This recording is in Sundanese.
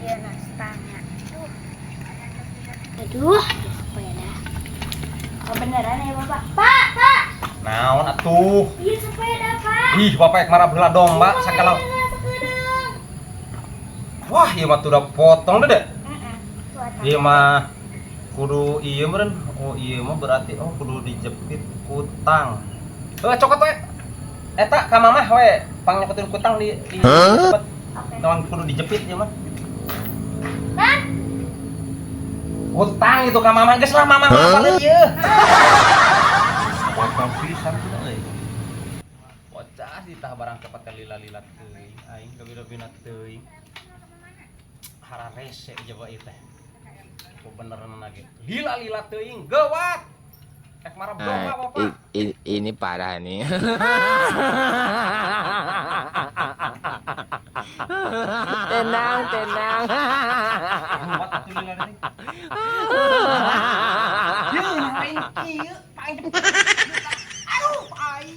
Iya, nah, stangnya. Aduh. Aduh, sepeda. Oh, beneran ya, Bapak? Pak, Pak. Naon atuh? Iya, sepeda, Pak. Ih, bapak ek marah heula domba sakala. Sakedeung. Wah, ieu mah tuh udah potong deh deh. Heeh. Ieu mah kudu ieu meureun. Oh, ieu mah berarti oh kudu dijepit kutang. Heuh, cokot we. Eta ka mamah we, pangnyokotin kutang di cepet. Oke. Naon kudu dijepit ieu mah. Kan? Kutang itu ka mamah geus lah, mamah mah apa ieu. Potong pisan tuh euy. Bocah ditah barang cepat ka lila-lila teuing, aing kabina-bina teuing. Hararese coba ieu teh. Ku beneran lagi. Lila-lila teuing, geuwat. Ek marah Nah, domba bapak. Ini parah nih. Tenang, tenang. Geuwat atuh lila teuing. Yeuh, aing kieu, paling cepet. Aduh, aing.